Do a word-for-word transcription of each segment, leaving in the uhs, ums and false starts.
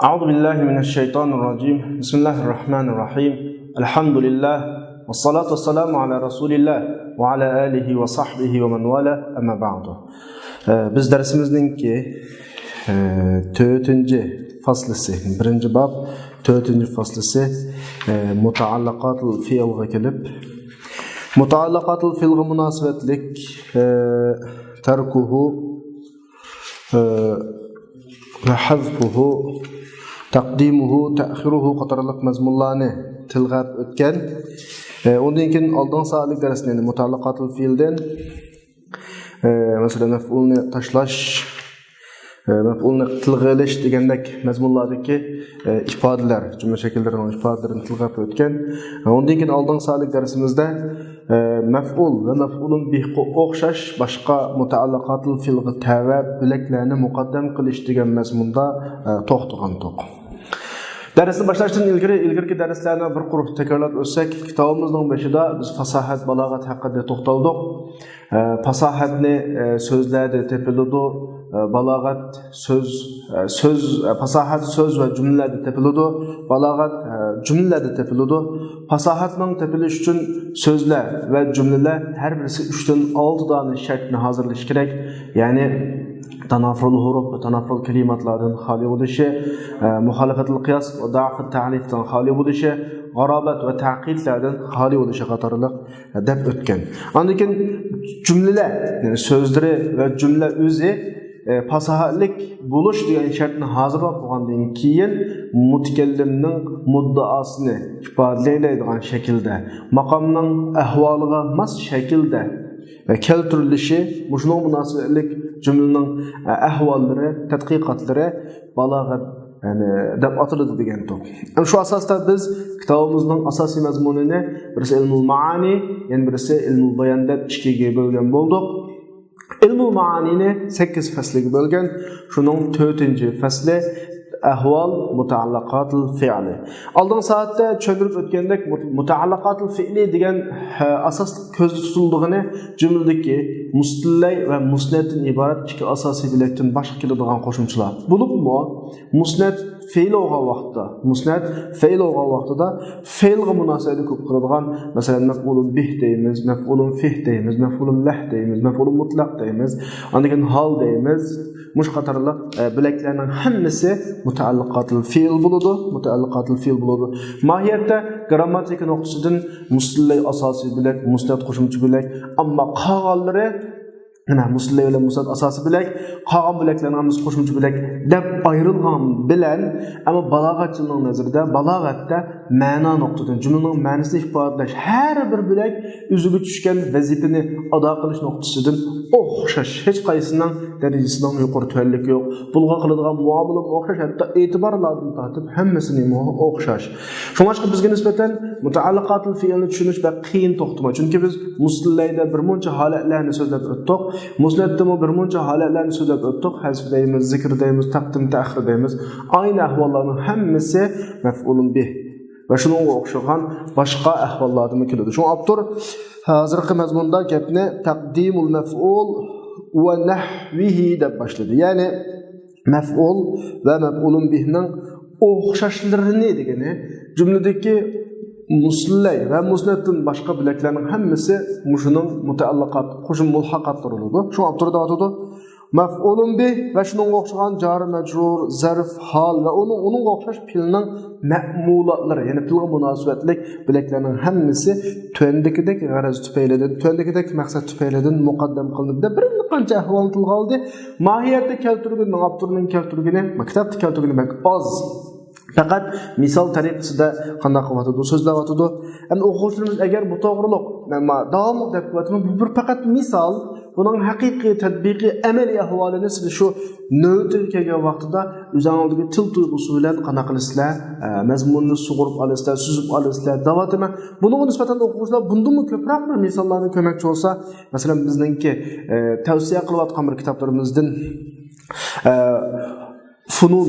أعوذ بالله من الشيطان الرجيم. بسم الله الرحمن الرحيم. الحمد لله. والصلاة والسلام على رسول الله وعلى آله وصحبه ومن والاه. أما بعد. ئە، بىز دەرسىمىزنىڭكى، ئە، تۆتىنچى فەسلىسى، بىرىنچى باب، تۆتىنچى فەسلىسى، ئە، مۇتەئەللىقاتۇل فېئىلغا كېلىپ، مۇتەئەللىقاتۇل فېئىلغا مۇناسىۋەتلىك، ئە، تەركۇھۇ، ئە، ۋە ھەزفۇھۇ، تەقدىمۇھۇ، تەئخىرۇھۇ قاتارلىق مەزمۇنلارنى تىلغا ئېلىپ ئۆتكەن. ئە، ئۇندىن كېيىن ئالدىنقى سائەتلىك دەرسنى، يەنى مۇتەئەللىقاتۇل فېئىلدىن، ئە، مەسىلەن، مەپئۇلنى تاشلاش، ئە، مەپئۇلنى تىلغا ئېلىش دېگەندەك مەزمۇنلاردىكى، ئە، ئىپادىلەر، جۈملە شەكىللىرىنىڭ ئىپادىلىرىنى تىلغا ئېلىپ ئۆتكەن. ئۇندىن كېيىن ئالدىنقى سائەتلىك دەرسىمىزدە، ئە، مەپئۇل ۋە مەپئۇلۇن بىھقا ئوخشاش باشقا مۇتەئەللىقاتۇل فېئىلغا تەۋە بۆلەكلەرنى مۇقەددەم قىلىش دېگەن مەزمۇندا، ئە، توختىغانىدۇق. دەرسنى باشلاشتىن ئىلگىرى، ئىلگىرىكى دەرسلەرنى بىر قۇر تەكرارلاپ ئۆتسەك، كىتابىمىزنىڭ بېشىدا بىز پاساھەت، بالاغەت ھەققىدە توختالدۇق. ئە، پاساھەتنى، ئە، سۆزلەردە تېپىلىدۇ. ئە، بالاغەت سۆز، ئە، سۆز، ئە، پاساھەت سۆز ۋە جۈملىلەردە تېپىلىدۇ. بالاغەت، ئە، جۈملىلەردە تېپىلىدۇ. پاساھەتنىڭ تېپىلىشى ئۈچۈن سۆزلەر ۋە جۈملىلەر ھەر بىرسى ئۈچتىن ئالتە دانە شەرتنى ھازىرلىشى كېرەك. يەنى تانافرۇل ھۇرۇف ۋە تانافرۇل كەلىماتلاردىن خالىي بولۇشى، ئە، مۇخالىفەتۇل قىياس ۋە دەئفۇت تەئرىفتىن خالىي بولۇشى، غارابەت ۋە تەقيىدلەردىن خالىي بولۇشى قاتارلىق دەپ ئۆتكەن. ئاندىن كېيىن جۈملىلەر، يەنى سۆزلىرى ۋە جۈملە ئۆزى، ئە، پاساھەتلىك بولۇش دېگەن شەرتنى ھازىرلاپ بولغاندىن كېيىن، مۇتەكەللىمنىڭ مۇددىئاسىنى ئىپادىلەيدىغان شەكىلدە، ماقامنىڭ ئەھۋالىغا ماس شەكىلدە، ئە، كەلتۈرۈلۈشى، مۇشۇنىڭغا مۇناسىۋەتلىك جۈملىنىڭ، ئە، ئەھۋاللىرى، تەتقىقاتلىرى بالاغەت، يەنى، دەپ ئاتىلىدۇ دېگەنتۇق. ئەنە شۇ ئاساستا بىز كىتابىمىزنىڭ ئاساسىي مەزمۇنىنى بىرسى ئىلمۇل مائانى، يەنە بىرسى ئىلمۇل بايان دەپ ئىككىگە بۆلگەن بولدۇق. ئىلمۇل مائانىنى سەككىز پەسلىگە بۆلگەن. شۇنىڭ تۆتىنچى پەسلى ئەھۋال مۇتەئەللىقاتىل فېئلى. ئالدىنقى سائەتتە چۈشەندۈرۈپ ئۆتكەندەك، مۇت-، مۇتەئەللىقاتىل فېئلى دېگەن، ھە، ئاساسلىق كۆزدە تۇتۇلىدىغىنى جۈملىدىكى مۇستىلەي ۋە مۇسنەدتىن ئىبارەت ئىككى ئاساسىي بۆلەكتىن باشقا كېلىدىغان قوشۇمچىلار. بولۇپمۇ مۇسنەد فېئىل بولغان ۋاقىتتا، مۇسنەد فېئىل بولغان ۋاقتىدا فېئىلغا مۇناسىۋەتلىك بولۇپ قالىدىغان، مەسىلەن، مەفئۇلۇن بىھ دەيمىز، مەفئۇلۇن فىھ دەيمىز، مەفئۇلۇن لەھ دەيمىز، مەفئۇلۇن مۇتلەق دەيمىز، ئاندىن كېيىن ھال دەيمىز. مۇشۇ قاتارلىق، ئە، بۆلەكلەرنىڭ ھەممىسى مۇتەئەللىقاتىل فېئىل بولىدۇ، مۇتەئەللىقاتىل فېئىل بولىدۇ. ماھىيەتتە گرامماتىكا نۇقتىسىدىن مۇستىلەي ئاساسىي بۆلەك، مۇسنەد قوشۇمچە بۆلەك، ئەمما قالغانلىرى، نېمە، مۇستىلەي بىلەن مۇسنەد ئاساسىي بۆلەك، قالغان بۆلەكلەرنىڭ ھەممىسى قوشۇمچە بۆلەك دەپ ئايرىلغان بىلەن، ئەمما بالاغەتچىنىڭ نەزىرىدە بالاغەتتە مەنا نۇقتىدىن، جۈملىنىڭ مەنىسىنى ئىپادىلەش، ھەر بىر بۆلەك ئۆزىگە چۈشكەن ۋەزىپىنى ئادا قىلىش نۇقتىسىدىن ئوخشاش، ھېچقايسىنىڭ دەرىجىسىنىڭ يۇقىرى تۆۋەنلىكى يوق. بۇلارغا قىلىدىغان مۇئامىلىمۇ ئوخشاش، ھەتتا ئېتىبارلاردىن تارتىپ ھەممىسىنىمۇ ئوخشاش. شۇڭلاشقا بىزگە نىسبەتەن مۇتەئەللىقاتىل فېئىلنى چۈشىنىش بەك قىيىن توختىماي. چۈنكى بىز مۇستىلەيدە بىر مۇنچە ھالەتلەرنى سۆزلەپ ئۆتتۇق. مۇسنەدتىمۇ بىر مۇنچە ھالەتلەرنى سۆزلەپ ئۆتتۇق. ھەزف دەيمىز، زىكىر دەيمىز، تەقدىم، تەئخىر دەيمىز. ئاينى ئەھۋاللارنىڭ ھەممىسى مەفئۇلۇن بىھ ۋە شۇنىڭغا ئوخشىغان باشقا ئەھۋاللاردىمۇ كېلىدۇ. شۇڭا ئاپتور ھازىرقى مەزمۇندا گەپنى تەقدىمۇل مەفئۇل ۋە نەھۋىھى دەپ باشلىدى. يەنى مەفئۇل ۋە مەفئۇلۇن بىھنىڭ ئوخشاشلىرىنى دېگىنى، جۈملىدىكى مۇستىلەي ۋە مۇسنەدتىن باشقا بۆلەكلەرنىڭ ھەممىسى مۇشۇنىڭ مۇتەئەللىقات، قوشۇم مۇلھەقاتلىرى بولىدۇ. شۇڭا ئاپتور دەۋاتىدۇ، مەفئۇلۇن بىھ ۋە شۇنىڭغا ئوخشىغان جارى مەجرۇر، زەرف، ھال ۋە ئۇنىڭ، ئۇنىڭغا ئوخشاش پېئىلنىڭ مەمۇلاتلىرى، يەنى پېئىلغا مۇناسىۋەتلىك بۆلەكلەرنىڭ ھەممىسى تۆۋەندىكىدەك غەرەز تۈپەيلىدىن، تۆۋەندىكىدەك مەقسەت تۈپەيلىدىن مۇقەددەم قىلىنىدۇ دەپ بىر قانچە ئەھۋالنى تىلغا ئالدى. ماھىيەتتە كەلتۈرگىنى، ئاپتورنىڭ كەلتۈرگىنى، مەكتەپتە كەلتۈرگىنى بەك ئاز. پەقەت مىسال تەرىقىسىدە قانداق قىلىۋاتىدۇ، سۆزلەۋاتىدۇ. ئەمدى ئوقۇغۇچىلىرىمىز ئەگەر بۇ توغرۇلۇق، مەن ما-، داۋاملىق دەپ كېلىۋاتىمەن، بۇ بىر پەقەت مىسال. بۇنىڭ ھەقىقىي تەتبىقىي ئەمەلىي ئەھۋالىنى سىز شۇ نۆۋىتىگە كەلگەن ۋاقتىدا ئۆزىڭىزدىكى تىل تۇيغۇسى بىلەن قانداق قىلىسىلەر، ئە، مەزمۇننى سۇغۇرۇپ ئالىسىلەر، سۈزۈپ ئالىسىلەر دەۋاتىمەن. بۇنىڭغا نىسبەتەن ئوقۇغۇچىلار بۇندىنمۇ كۆپرەك بىر مىساللارنى كۆرمەكچى بولسا، مەسىلەن، بىزنىڭكى، ئە، تەۋسىيە قىلىۋاتقان بىر كىتابلىرىمىزدىن، ئە، فۇنۇن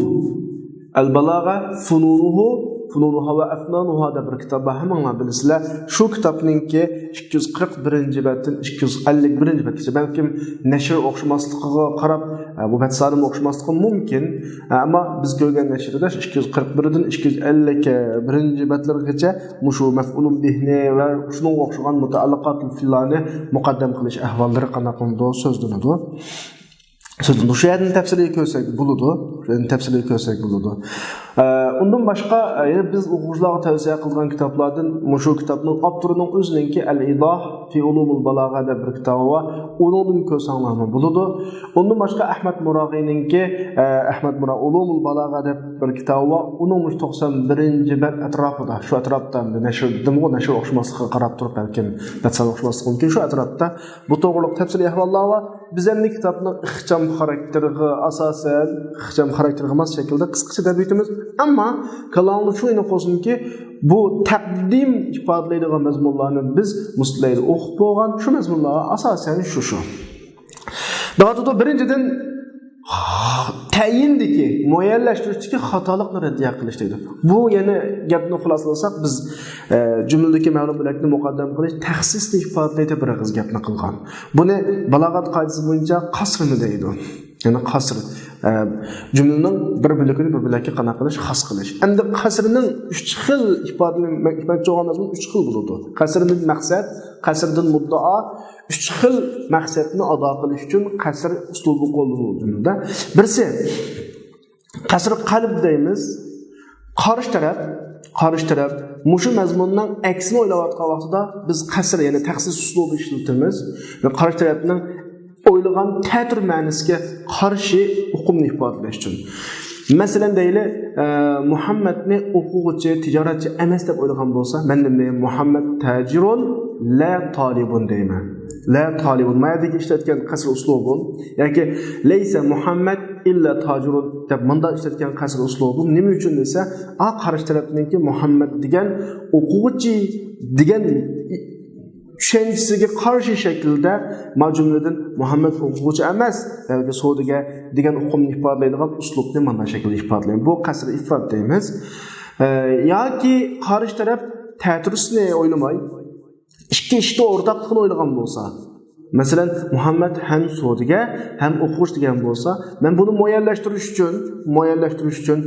ئەل بالاغە، فۇنۇنۇھۇ، فۇنۇنۇھا ۋە ئەفنانۇھا دەپ بىر كىتاب بار، ھەممىڭلار بىلىسىلەر. شۇ كىتابنىڭكى ئىككى يۈز قىرىق بىرىنچى بەتتىن ئىككى يۈز ئەللىك بىرىنچى بەتكىچە، بەلكىم نەشر ئوخشىماسلىقىغا قاراپ، ئە، بۇ بەت سانىمۇ ئوخشىماسلىقى مۇمكىن. ئە، ئەمما بىز كۆرگەن نەشردە ئىككى يۈز قىرىق بىردىن ئىككى يۈز ئەللىك بىرىنچى بەتلەرگىچە مۇشۇ مەفئۇلۇن بىھنى ۋە شۇنىڭغا ئوخشىغان مۇتەئەللىقاتۇل فىللارنى مۇقەددەم قىلىش ئەھۋاللىرى قانداق قىلىنىدۇ، سۆزلىنىدۇ. سۆزلىنىدۇ. شۇ يەردىن تەپسىلىي كۆرسەك بولىدۇ. شۇ يەردىن تەپسىلىي كۆرسەك بولىدۇ. ئە، ئۇندىن باشقا، ئە، يەنە بىز ئوقۇغۇچىلارغا تەۋسىيە قىلغان كىتابلاردىن مۇشۇ كىتابنىڭ ئاپتورىنىڭ ئۆزىنىڭكى ئەل ئىزاھ فى ئۇلۇمۇل بالاغە دەپ بىر كىتابى بار. ئۇنىڭدىن كۆرسەڭلارمۇ بولىدۇ. ئۇندىن باشقا ئەھمەد مۇراغىنىڭكى، ئە، ئەھمەد مۇرا ئۇلۇمۇل بالاغە دەپ بىر كىتابى بار. ئۇنىڭ مۇشۇ توقسان بىرىنچى بەت ئەتراپىدا، شۇ ئەتراپتا ئەمدى نەشر دېدىمغۇ، نەشر ئوخشىماسلىقىغا قاراپ تۇرۇپ بەلكىم بەت سان ئوخشىماسلىقى مۇمكىن. شۇ ئەتراپتا بۇ توغرۇلۇق تەپسىلىي ئەھۋاللار بار. بىز ئەمدى كىتابنىڭ ئىخچام خاراكتېرىغا ئاساسەن، ئىخچام خاراكتېرىغا ماس شەكىلدە قىسقىچە دەپ ئۆتىمىز. ئەمما كاللاڭلار شۇ ئېنىق بولسۇنكى، بۇ تەقدىم ئىپادىلەيدىغان مەزمۇنلارنى بىز مۇستىلەيدە ئوقۇپ بولغان، شۇ مەزمۇنلارغا ئاساسەن شۇ شۇ. دەۋاتىدۇ، بىرىنچىدىن، تەيىندىكى، مۇئەييەنلەشتۈرۈشتىكى خاتالىقنى رەددىيە قىلىش دەيدۇ. بۇ يەنە گەپنى خۇلاسىلىساق، بىز، ئە، جۈملىدىكى مەلۇم بۆلەكنى مۇقەددەم قىلىش، تەخسىسنى ئىپادىلەيدۇ بىر ئېغىز گەپنى قىلغان. بۇنى بالاغەت قائىدىسى بويىچە قەسرمۇ دەيدۇ. يەنى قەسر، ئە، جۈملىنىڭ بىر بۆلىكىنى بىر بۆلەككە قانداق قىلىش، خاس قىلىش. ئەمدى قەسرنىڭ ئۈچ خىل ئىپادىلىنىش، ئۈچ خىل بولىدۇ. قەسردىن مەقسەت، قەسردىن مۇددىئا، ئۈچ خىل مەقسەتنى ئادا قىلىش ئۈچۈن قەسر ئۇسلۇبى قوللىنىلىدۇ. بىرسى، قەسر قەلب دەيمىز. قارشى تەرەپ، قارشى تەرەپ مۇشۇ مەزمۇننىڭ ئەكسىنى ئويلاۋاتقان ۋاقتىدا بىز قەسر، يەنى تەخسىس ئۇسلۇبى ئىشلىتىمىز. قارشى تەرەپنىڭ ئويلىغان تەتۈر مەنىسىگە قارشى ئۇقۇمنى ئىپادىلەش ئۈچۈن. مەسىلەن، دەيلى، ئە، مۇھەممەدنى ئوقۇغۇچى، تىجارەتچى ئەمەس دەپ ئويلىغان بولسا، مەن نېمە دەيمەن؟ مۇھەممەد تاجىرۇن لا تالىبۇن دەيمەن. لا تالىبۇن. ما يەردىكى ئىشلەتكەن قەسر ئۇسلۇبۇم ياكى لەيسە مۇھەممەد ئىللا تاجىرۇن دەپ مۇنداق ئىشلەتكەن قەسر ئۇسلۇبۇم نېمە ئۈچۈن دېسە، ئا، قارشى تەرەپنىڭكى مۇھەممەد دېگەن ئوقۇغۇچى دېگەن چۈشەنچىسىگە قارشى شەكىلدە، ما جۈملىدىن مۇھەممەد ئوقۇغۇچى ئەمەس، بەلكى سودىگەر دېگەن ئۇقۇمنى ئىپادىلەيدىغان ئۇسلۇبنى مانا شەكىلدە ئىپادىلەيمىز. بۇ قەسر ئىفرات دەيمىز. ئە، ياكى قارشى تەرەپ تەتۈرىسىنى ئويلىماي، ئىككى ئىشتا ئورتاقلىقىنى ئويلىغان بولسا، مەسىلەن، مۇھەممەد ھەم سودىگەر، ھەم ئوقۇغۇچى دېگەن بولسا، مەن بۇنى مۇئەييەنلەشتۈرۈش ئۈچۈن، مۇئەييەنلەشتۈرۈش ئۈچۈن،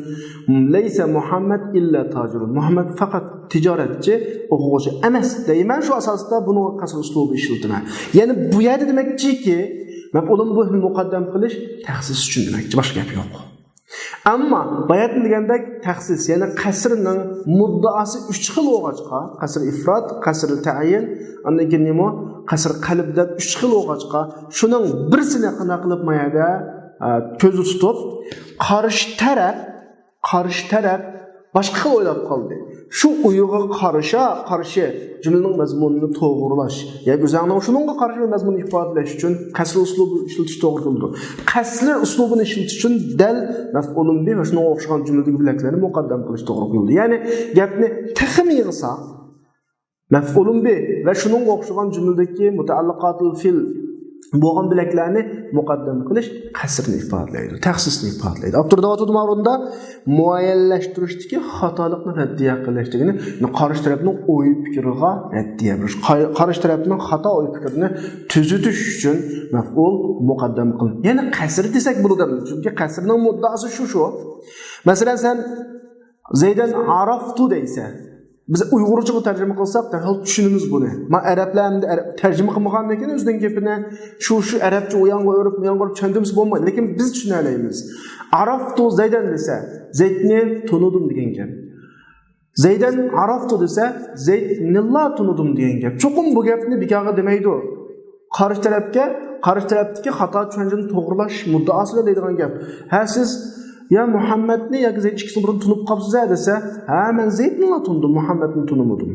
لەيسە مۇھەممەد ئىللا تاجىرۇن. مۇھەممەد پەقەت تىجارەتچى، ئوقۇغۇچى ئەمەس دەيمەن. شۇ ئاساستا بۇنىڭغا قەسر ئۇسلۇبى ئىشلىتىمەن. يەنى بۇ يەردە دېمەكچىكى، مەپئۇلۇن بىھنى مۇقەددەم قىلىش تەخسىس ئۈچۈن دېمەكچى، باشقا گەپ يوق. ئەمما باياتىن دېگەندەك تەخسىس، يەنى قەسرنىڭ مۇددىئاسى ئۈچ خىل بولغاچقا، قەسر ئىفرات، قەسر تەئيىن، ئاندىن كېيىن نېمە؟ قەسر قەلب دەپ ئۈچ خىل بولغاچقا، شۇنىڭ بىرسىنى قانداق قىلىپ ما يەردە، ئە، كۆزدە تۇتۇپ، قارشى تەرەپ، قارشى تەرەپ باشقا خىل ئويلاپ قالدى. شۇ ئويغا قارشا، قارشى جۈملىنىڭ مەزمۇنىنى توغرىلاش، ياكى ئۆزەڭنىڭ شۇنىڭغا قارشى بىر مەزمۇننى ئىپادىلەش ئۈچۈن قەسر ئۇسلۇبىنى ئىشلىتىش توغرا كېلىدۇ. قەسر ئۇسلۇبىنى ئىشلىتىش ئۈچۈن دەل مەپئۇلۇن بىھ ۋە شۇنىڭغا ئوخشىغان جۈملىدىكى بۆلەكلەرنى مۇقەددەم قىلىش توغرا كېلىدۇ. يەنى گەپنى تېخىمۇ يىغساق، مەپئۇلۇن بىھ ۋە شۇنىڭغا ئوخشىغان جۈملىدىكى مۇتەئەللىقاتۇل فىل بولغان بۆلەكلەرنى مۇقەددەم قىلىش قەسرنى ئىپادىلەيدۇ، تەخسىسنى ئىپادىلەيدۇ. ئاپتور دەۋاتىدۇ ماۋۇندا، مۇئەييەنلەشتۈرۈشتىكى خاتالىقنى رەددىيە قىلىش دېگىنى، قارشى تەرەپنىڭ ئوي پىكرىغا رەددىيە بېرىش، قا-، قارشى تەرەپنىڭ خاتا ئوي پىكرىنى تۈزىتىش ئۈچۈن مەپئۇل مۇقەددەم قىلىنىدۇ. يەنى قەسر دېسەك بولىدۇ، چۈنكى قەسرنىڭ مۇددىئاسى شۇ، شۇ. مەسىلەن، سەن زەيدەن ئارافتۇ دەيسەن. بىز ئۇيغۇرچىغا تەرجىمە قىلساق، دەرھال چۈشىنىمىز بۇنى. ما ئەرەبلەر ئەمدى ئەرەب-، تەرجىمە قىلمىغاندىكىن ئۆزىنىڭ گېپىنى، شۇ، شۇ ئەرەبچە ئۇ يانغا ئۆرۈپ، بۇ يانغا ئۆرۈپ چۈشەندۈرمىسە بولمايدۇ. لېكىن بىز چۈشىنەلەيمىز. ئارافت زەيدەن دېسە، زەيدنى تونۇدۇم دېگەن گەپ. زەيدەن ئارافت دېسە، زەيدنىلا تونۇدۇم دېگەن گەپ. چوقۇم بۇ گەپنى بىكارغا دېمەيدۇ. قارشى تەرەپكە، قارشى تەرەپتىكى خاتا چۈشەنچىنى توغرىلاش مۇددىئاسى بىلەن دەيدىغان گەپ. ھە، سىز يا مۇھەممەدنى ياكى زەيد ئىككىسىنى بۇرۇن تونۇپ قاپسىز ھە دېسە، ھە، مەن زەيدنىلا تونۇدۇم، مۇھەممەدنى تونۇمىدىم.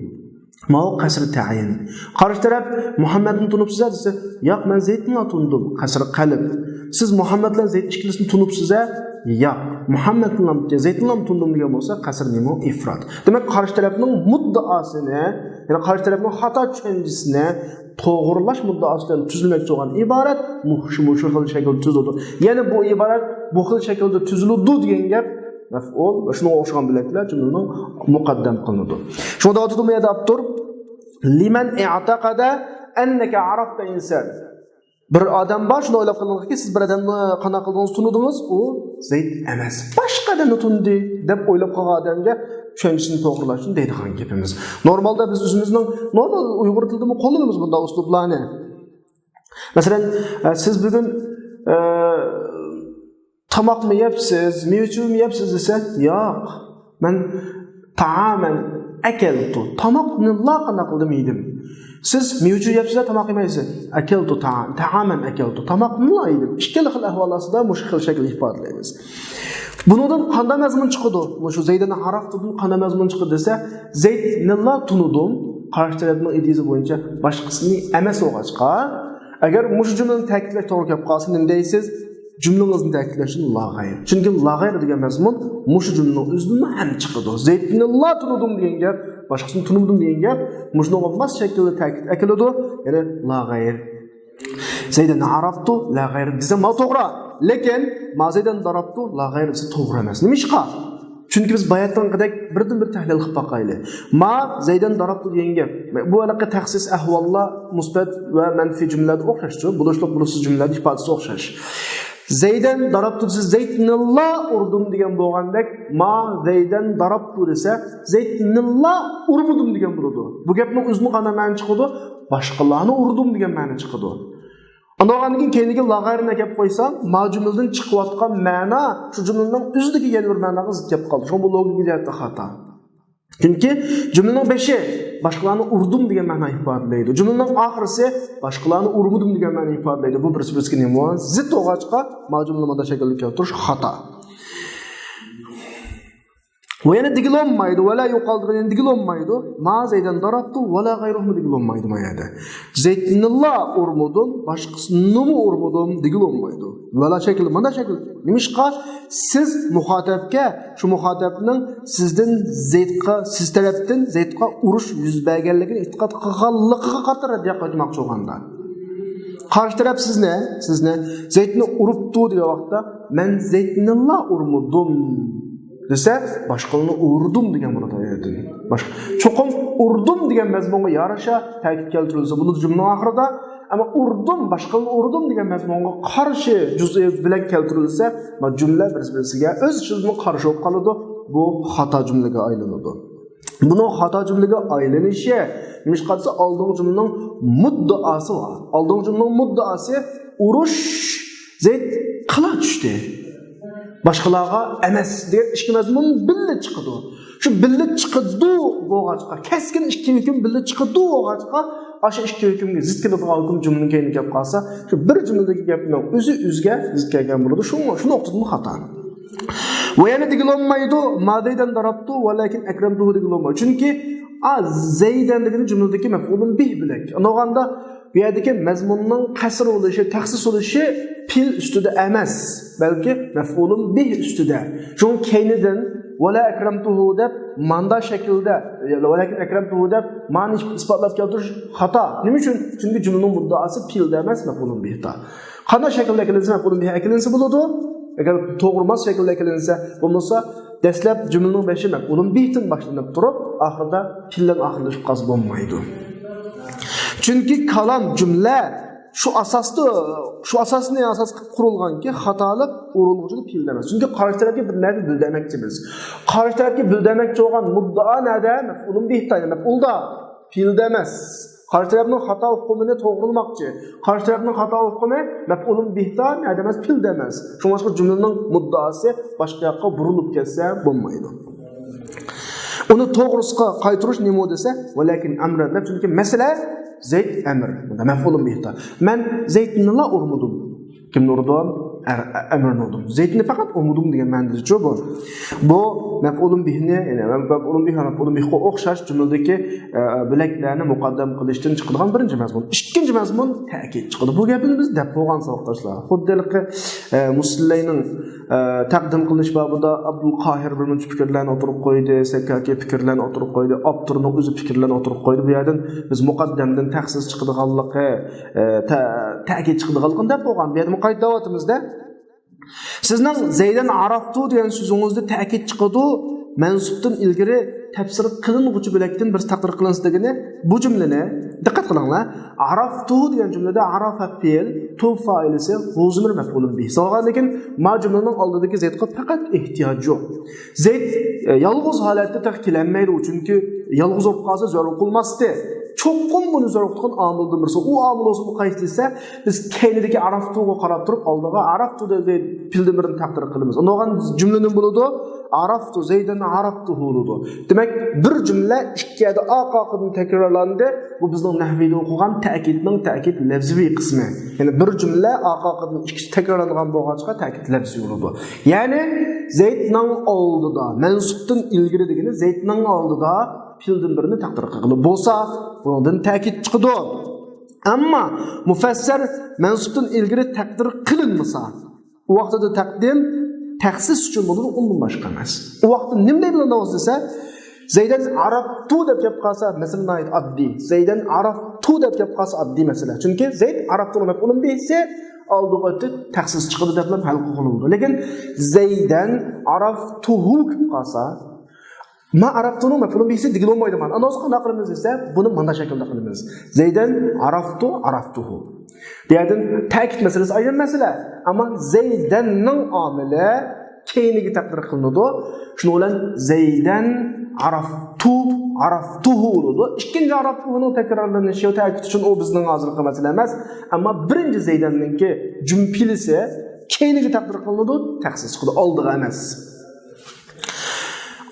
ماۋۇ قەسرى تەئيىن. قارشى تەرەپ مۇھەممەدنى تونۇپسىز ھە دېسە، ياق، مەن زەيدنىلا تونۇدۇم، قەسرى قەلب. سىز مۇھەممەد بىلەن زەيد ئىككىلىسىنى تونۇپسىز ھە؟ ياق، مۇھەممەدنىلا، زەيدنىلا تونۇدۇم دېگەن بولسا، قەسرى نېمە؟ ئىفرات. دېمەك، قارشى تەرەپنىڭ مۇددىئاسىنى، يەنى قارشى تەرەپنىڭ خاتا چۈشەنچىسىنى توغرىلاش مۇددىئاسى بىلەن تۈزۈلمەكچى بولغان ئىبارەت مۇ-، شۇ، مۇشۇ خىل شەكىلدە تۈزۈلىدۇ. يەنى بۇ ئىبارەت بۇ خىل شەكىلدە تۈزۈلىدۇ دېگەن گەپ مەپئۇل ۋە شۇنىڭغا ئوخشىغان بۆلەكلەر جۈملىنىڭ مۇقەددەم قىلىنىدۇ. شۇڭا دەۋاتىدۇ بۇ يەردە ئاپتور، لمن اعتقد أنك عرفت إنسان. بىر ئادەم بار، شۇنى ئويلاپ قېلىڭكى، سىز بىر ئادەمنى قانداق قىلدىڭىز، تونۇدىڭىز، ئۇ زەيد ئەمەس، باشقا ئادەمنى تونۇدى دەپ ئويلاپ قالغان ئادەمگە چۈشەنچىسىنى توغرىلاشنى دەيدىغان گېپىمىز. نورمالدا بىز ئۆزىمىزنىڭ نورمال ئۇيغۇر تىلىدىمۇ قوللىنىمىز بۇنداق ئۇسلۇبلارنى. مەسىلەن، ئە، سىز بۈگۈن، ئە، تاماقمۇ يەپسىز، مېۋە-چېۋىمۇ يەپسىز دېسە، ياق، مەن تائامەن ئەكەلتۇ، تاماقنىلا قانداق قىلدىم، يېدىم. سىز مېۋە-چېۋە يەپسىز، تاماق يېمەيسىز. ئەكەلتۇ تائام، تائامەن ئەكەلتۇ، تاماقنىلا يېدىم. ئىككىلا خىل ئەھۋال ئاستىدا مۇشۇ خىل شەكىل ئىپادىلەيمىز. بۇنىڭدىن قانداق مەزمۇن چىقىدۇ؟ مۇشۇ زەيدەن ئەرەفتۇدىن قانداق مەزمۇن چىقىدۇ دېسە، زەيدنىلا تونۇدۇم، قارشى تەرەپنىڭ ئىدىيىسى بويىچە باشقىسىنى ئەمەس بولغاچقا، ئەگەر مۇشۇ جۈملىنى تەكىتلەش توغرا كەپ قالسا، نېمە دەيسىز؟ جۈملىڭىزنى تەكىتلەشتىن لا غەير. چۈنكى لا غەير دېگەن مەزمۇن مۇشۇ جۈملىنىڭ ئۆزىدىنمۇ ھەم چىقىدۇ. زەيدنىلا تونۇدۇم دېگەن گەپ، باشقىسىنى تونۇمىدىم دېگەن گەپ، مۇشۇنىڭغا ماس شەكىلدە تەكىت ئەكېلىدۇ، يەنى لا غەير. زەيدەن ئەرەفتۇ لا غەير دېسە، ما توغرا. لېكىن ما زەيدەن دەرەبتۇ لا غەير دېسە توغرا ئەمەس. نېمىشقا؟ چۈنكى بىز باياتقىدەك بىردىن بىر تەھلىل قىلىپ باقايلى. ما زەيدەن دەرەبتۇ دېگەن گەپ. بۇ ھېلىقى تەخسىس ئەھۋاللار مۇسبەت ۋە مەنفىي جۈملىلەردە ئوخشاشتۇ. بولۇشلۇق، بولۇشسىز جۈملىلەردە ئىپادىسى ئوخشاش. زەيدەن دەرەبتۇ دېسە، زەيدنىلا ئۇردۇم دېگەن بولغاندەك، ما زەيدەن دەرەبتۇ دېسە، زەيدنىلا ئۇرمىدىم دېگەن بولىدۇ. بۇ گەپنىڭ ئۆزىنىڭ قانداق مەنە چىقىدۇ؟ باشقىلارنى ئۇردۇم دېگەن مەنە چىقىدۇ. ئاندىن كېيىن كەينىگە لا غەيرىنى ئەكەپ قويسام، ما جۈملىدىن چىقىۋاتقان مەنا شۇ جۈملىنىڭ ئۆزىدىكى يەنە بىر مەناغا زىت كەپ قالدى. شۇڭا بۇ لوگىكا جەھەتتە خاتا. چۈنكى جۈملىنىڭ بېشى باشقىلارنى ئۇردۇم دېگەن مەنانى ئىپادىلەيدۇ. جۈملىنىڭ ئاخىرىسى باشقىلارنى ئۇرمىدىم دېگەن مەنانى ئىپادىلەيدۇ. بۇ بىرسى-بىرسىگە نېمە؟ زىت بولغاچقا، ما جۈملىنى مۇنداق شەكىلدە كەلتۈرۈش خاتا. ۋە يەنە دېگىلى بولمايدۇ. ۋە لا يۇقال دېگەن يەنە دېگىلى بولمايدۇ. ما زەيدەن دەرەبتۇ ۋە لا غەيرۇھۇمۇ دېگىلى بولمايدۇ ما يەردە. زەيدنىلا ئۇرمىدىم، باشقىسىنىمۇ ئۇرمىدىم دېگىلى بولمايدۇ. ۋە لا شەكلى، مانا شەكىل. نېمىشقا؟ سىز مۇخاتەپكە، شۇ مۇخاتەپنىڭ سىزدىن زەيدقا، سىز تەرەپتىن زەيدقا ئۇرۇش يۈز بەرگەنلىكىنى ئېتىقاد قىلغانلىقىغا قارىتا رەددىيە قايتۇرماقچى بولغاندا. قارشى تەرەپ سىزنى، سىزنى زەيدنى ئۇرۇپتۇ دېگەن ۋاقىتتا، مەن زەيدنىلا ئۇرمىدىم دېسە، باشقىلارنى ئۇردۇم دېگەن بولىدۇ ئايەتتىن. باش-، چوقۇم ئۇردۇم دېگەن مەزمۇنغا يارىشا تەكىت كەلتۈرۈلسە بولىدۇ جۈملىنىڭ ئاخىرىدا. ئەمما ئۇردۇم، باشقىلارنى ئۇردۇم دېگەن مەزمۇنغا قارشى جۈزئىي بىلەك كەلتۈرۈلسە، ما جۈملە بىر-بىرسىگە ئۆز ئىچىدىمۇ قارشى بولۇپ قالىدۇ. بۇ خاتا جۈملىگە ئايلىنىدۇ. بۇنىڭ خاتا جۈملىگە ئايلىنىشى، نېمىشقا دېسە، ئالدىنقى جۈملىنىڭ مۇددىئاسى بار. ئالدىنقى جۈملىنىڭ مۇددىئاسى ئۇرۇش، زەيد قىلا چۈشتى. باشقىلارغا ئەمەس دېگەن ئىككى مەزمۇن بىللە چىقىدۇ. شۇ بىللە چىقىدۇ بولغاچقا، كەسكىن ئىككى ھۆكۈم بىللە چىقىدۇ بولغاچقا، ئاشۇ ئىككى ھۆكۈمگە زىت كېلىدىغان ھۆكۈم جۈملىنىڭ كەينىگە كەپ قالسا، شۇ بىر جۈملىدىكى گەپنىڭ ئۆزى ئۆزىگە زىت كەلگەن بولىدۇ. شۇ، شۇ نۇقتىدىن خاتا. ۋە يەنە دېگىلى بولمايدۇ، ما زەيدەن دەرەبتۇ ۋەلەكىن ئەكرەمتۇھۇ دېگىلى بولمايدۇ. چۈنكى، ئا، زەيدەن دېگىنى جۈملىدىكى مەفئۇلۇن بىھ بىلەك. ئۇنداقتا بۇ يەردىكى مەزمۇننىڭ قەسر بولۇشى، تەخسىس بولۇشى پېئىل ئۈستىدە ئەمەس، بەلكى مەفئۇلۇن بىھ ئۈستىدە. شۇڭا كەينىدىن ۋەلا ئەكرەمتۇھۇ دەپ، ماندا شەكىلدە، ۋەلەكىن ئەكرەمتۇھۇ دەپ مانى ئىسپاتلاپ كەلتۈرۈش خاتا. نېمە ئۈچۈن؟ چۈنكى جۈملىنىڭ مۇددىئاسى پېئىلدە ئەمەس، مەفئۇلۇن بىھتا. قانداق شەكىلدە ئەكېلىنسە مەپئۇلۇن بىھ ئەكېلىنسە بولىدۇ؟ ئەگەر توغرا ماس شەكىلدە ئەكېلىنسە، بولمىسا دەسلەپ جۈملىنىڭ بېشى مەپئۇلۇن بىھتىن باشلىنىپ تۇرۇپ، ئاخىرىدا پېئىل بىلەن ئاخىرلىشىپ قالسا بولمايدۇ. چۈنكى كالام، جۈملە شۇ ئاساستا، شۇ ئاساسنى ئاساس قىلىپ قۇرۇلغانكى، خاتالىق ئورۇنلۇق ئۈچۈن پېئىل ئەمەس. چۈنكى قارشى تەرەپكە بىر نەرسە بىلدۈرمەكچىمىز. قارشى تەرەپكە بىلدۈرمەكچى بولغان مۇددىئا نەدە؟ مەپئۇلۇن بىھتا، يەنى مەپئۇلدا. پېئىلدە ئەمەس. قارشى تەرەپنىڭ خاتا ئۇقۇمىنى توغرىلىماقچى. قارشى تەرەپنىڭ خاتا ئۇقۇمى مەپئۇلۇن بىھتا، نەدە ئەمەس، پېئىلدە ئەمەس. شۇڭلاشقا جۈملىنىڭ مۇددىئاسى باشقا ياققا بۇرۇلۇپ كەتسە بولمايدۇ. ئۇنى توغرىسىغا قايتۇرۇش نېمە دېسە، ۋەلەكىن ئەمرەن دەپ، چۈنكى مەسىلە زەيد ئەمر. بۇندا مەپئۇلۇن بىھتا. مەن زەيدنىلا ئۇرمىدىم. كىمنى ئۇردۇم؟ ئەر-، ئە-، ئەمرنى ئۇردۇم. زەيدنى پەقەت ئۇرمىدىم دېگەن مەنىدىچۇ بۇ. بۇ مەپئۇلۇن بىھنى، يەنى مەپئۇلۇن بىھ ۋە مەپئۇلۇن بىھقا ئوخشاش جۈملىدىكى، ئە، بىلەكلەرنى مۇقەددەم قىلىشتىن چىقىدىغان بىرىنچى مەزمۇن. ئىككىنچى مەزمۇن تەكىت چىقىدۇ. بۇ گەپنى بىز دەپ بولغان ساۋاقداشلار. خۇددى ھېلىقى، ئە، مۇسلەينىڭ، ئە، تەقدىم قىلىنىش بابىدا ئابدۇل قاھىر بىر مۇنچە پىكىرلەرنى ئوتتۇرىغا قويدى، سەككاكى پىكىرلەرنى ئوتتۇرىغا قويدى، ئاپتورنىڭ ئۆزى پىكىرلەرنى ئوتتۇرىغا قويدى. بۇ يەردىن بىز مۇقەددەمدىن تەخسىس چىقىدىغانلىقى، ئە، تە-، تەكىت چىقىدىغانلىقىنى دەپ بولغان. بۇ يەردە مۇقەييەت دەۋاتىمىزدە. سىزنىڭ زەيدەن ئەرەفتۇ دېگەن سۆزىڭىزدە تەكىت چىقىدۇ، مەنسۇپتىن ئىلگىرى تەپسىر قىلىنغۇچى بۆلەكتىن بىرسى تەقدىر قىلىنسا دېگىنى بۇ جۈملىنى، دىققەت قىلىڭلار، «عرفته» دېگەن جۈملىدە «عرف» پېئىل، «تو» فائىلىسى، «هو» زېمىر مەپئۇلۇن بىھىسى بولغاندىن كېيىن، ما جۈملىنىڭ ئالدىدىكى زەيدقا پەقەت ئېھتىياج يوق. زەيد، ئە، يالغۇز ھالەتتە تېخى كېلەلمەيدۇ، چۈنكى يالغۇز بولۇپ قالسا زۆرۈر قىلماستى. چوقۇم بۇنى زۆرۈر قىلىدىغان ئامىلدىن بىرسى. ئۇ ئامىل بولسا بۇ قايسى دېسە، بىز كەينىدىكى «عرفته» غا قاراپ تۇرۇپ، ئالدىغا «عرفته» دەپ پېئىلدىن بىرنى تەقدىر قىلىمىز. ئۇندىغان جۈملە نېمە بولىدۇ؟ «عرفت زيدا عرفته» بولىدۇ. دېمەك، بىر جۈملە ئىككى يەردە ئارقا-ئارقىدىن تەكرارلاندى. بۇ بىزنىڭ نەھۋىدە ئوقۇغان تەكىدنىڭ تەكىد لەفزىۋى قىسمى. يەنى بىر جۈملە ئارقا-ئارقىدىن ئىككى تەكرارلانغان بولغاچقا تەكىد لەفزىۋى بولىدۇ. يەنى زەيدنىڭ ئالدىدا، مەنسۇبتىن ئىلگىرى دېگىنى زەيدنىڭ ئالدىدا پېئىلدىن بىرنى تەقدىر قىلغىلى بولسا، بۇنىڭدىن تەكىد چىقىدۇ. ئەمما مۇفەسسەر مەنسۇبتىن ئىلگىرى تەقدىر قىلىنمىسا، ئۇ ۋاقتىدا تەقدىم تەخسىس ئۈچۈن بولىدۇ، ئۇندىن باشقا ئەمەس. ئۇ ۋاقىتتا نېمە دەيمىز دېسە، زەيدەن ئارابتۇ دەپ كەپ قالسا، مەسىلە ناھايىتى ئاددىي. زەيدەن ئارابتۇ دەپ كەپ قالسا ئاددىي مەسىلە. چۈنكى زەيد ئارابتۇنىڭ مەپئۇلۇن بىھىسى ئالدىغا ئۆتۈپ تەخسىس چىقىدۇ دەپلا ھەل قىلغىلى بولىدۇ. لېكىن زەيدەن ئارابتۇھۇ كېلىپ قالسا، ما ئارابتۇنىڭ مەپئۇلۇن بىھىسى دېگىلى بولمايدۇ مانا. ئاندىن قانداق قىلىمىز دېسە، بۇنى مانا شەكىلدە قىلىمىز. زەيدەن ئارابتۇ ئارابتۇھۇ. بۇ يەردىن تەكىد مەسىلىسى ئايرىم مەسىلە. ئەمما زەيدەننىڭ ئامىلى كەينىگە تەقدىر قىلىنىدۇ. شۇنىڭ بىلەن زەيدەن ئارابتۇ ئارابتۇھۇ بولىدۇ. ئىككىنچى ئارابتۇھۇنىڭ تەكرارلىنىشى تەكىد ئۈچۈن ئۇ بىزنىڭ ھازىرقى مەسىلە ئەمەس. ئەمما بىرىنچى زەيدەننىڭكى جۈملىسى كەينىگە تەقدىر قىلىنىدۇ، تەخسىس چىقىدۇ، ئالدىغا ئەمەس.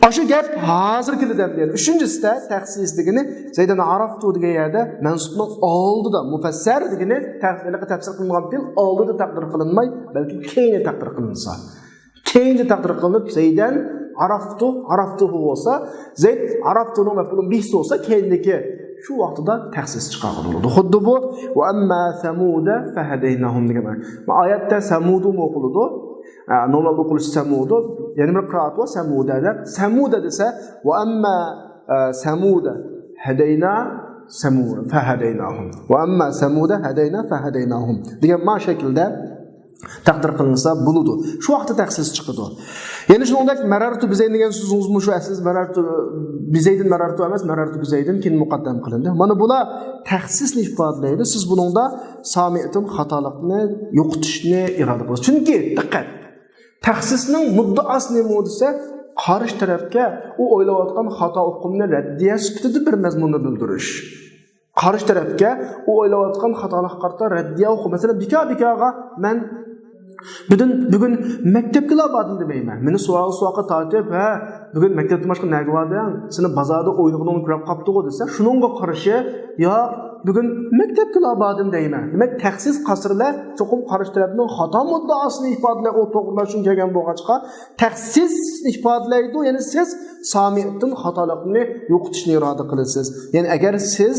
ئاشۇ گەپ ھازىر كېلىدۇ ئەمدى. يەنى ئۈچىنچىسىدە تەخسىس دېگىنى زەيدەن ئارابتۇ دېگەن يەردە مەنسۇبنىڭ ئالدىدا، مۇفەسسەر دېگىنى تەخ-، ھېلىقى تەپسىر قىلىنغان پېئىل ئالدىدا تەقدىر قىلىنماي، بەلكى كەينىدە تەقدىر قىلىنسا. كەينىدە تەقدىر قىلىنىپ، زەيدەن ئارابتۇ ئارابتۇھۇ بولسا، زەيد ئارابتۇنىڭ مەپئۇلۇن بىھىسى بولسا، كەينىدىكى شۇ ۋاقتىدا تەخسىس چىقارغىلى بولىدۇ. خۇددى بۇ، ۋە ئەمما سەمۇدە فەھەدەيناھۇم دېگەن. ئايەتتە سەمۇدۇمۇ ئوقۇلىدۇ. ئە، نورمال ئوقۇلۇشى سەمۇدۇ. يەنە بىر قىرائەت بار، سەمۇدە دەپ. سەمۇدە دېسە، ۋە ئەمما، ئە، سەمۇدە ھەدەينا سەمۇدە فەھەدەيناھۇم. ۋە ئەمما سەمۇدە ھەدەينا فەھەدەيناھۇم دېگەن ما شەكىلدە تەقدىر قىلىنسا بولىدۇ. شۇ ۋاقىتتا تەخسىس چىقىدۇ. يەنە شۇنىڭدەك مەرەرتۇ بىزەيدىن دېگەن سۆزىڭىزمۇ شۇ ئەسلىدە مەرەرتۇ بىزەيدىن مەرەرتۇ ئەمەس، مەرەرتۇ بىزەيدىن كېيىن مۇقەددەم قىلىندى. مانا بۇلار تەخسىسنى ئىپادىلەيدۇ. سىز بۇنىڭدا سامىئتىن خاتالىقنى يوقىتىشنى ئىرادە قىلىسىز. چۈنكى، دىققەت، تەخسىسنىڭ مۇددىئاسى نېمە دېسە، قارشى تەرەپكە ئۇ ئويلاۋاتقان خاتا ئۇقۇمنى رەددىيە سۈپىتىدە بىر مەزمۇننى بىلدۈرۈش. قارشى تەرەپكە ئۇ ئويلاۋاتقان خاتالىققا قارىتا رەددىيە ئۇقۇم. مەسىلەن، بىكار بىكارغا مەن بۈگۈن، بۈگۈن مەكتەپكىلا باردىم دېمەيمەن. مېنى سوراققا، سوراققا تارتىپ، ھە، بۈگۈن مەكتەپتىن باشقا نەگە باردىڭ؟ سېنى بازاردا ئوينىغىنىڭنى كۆرۈپ قاپتىغۇ دېسە، شۇنىڭغا قارشى، ياق، بۈگۈن مەكتەپكىلا باردىم دەيمەن. دېمەك، تەخسىس قاسىرلار چوقۇم قارشى تەرەپنىڭ خاتا مۇددىئاسىنى ئىپادىلەپ، ئۇ توغرىلاش ئۈچۈن كەلگەن بولغاچقا، تەخسىس ئىپادىلەيدۇ، يەنى سىز سامىئتىن خاتالىقنى يوقىتىشنى ئىرادە قىلىسىز. يەنى ئەگەر سىز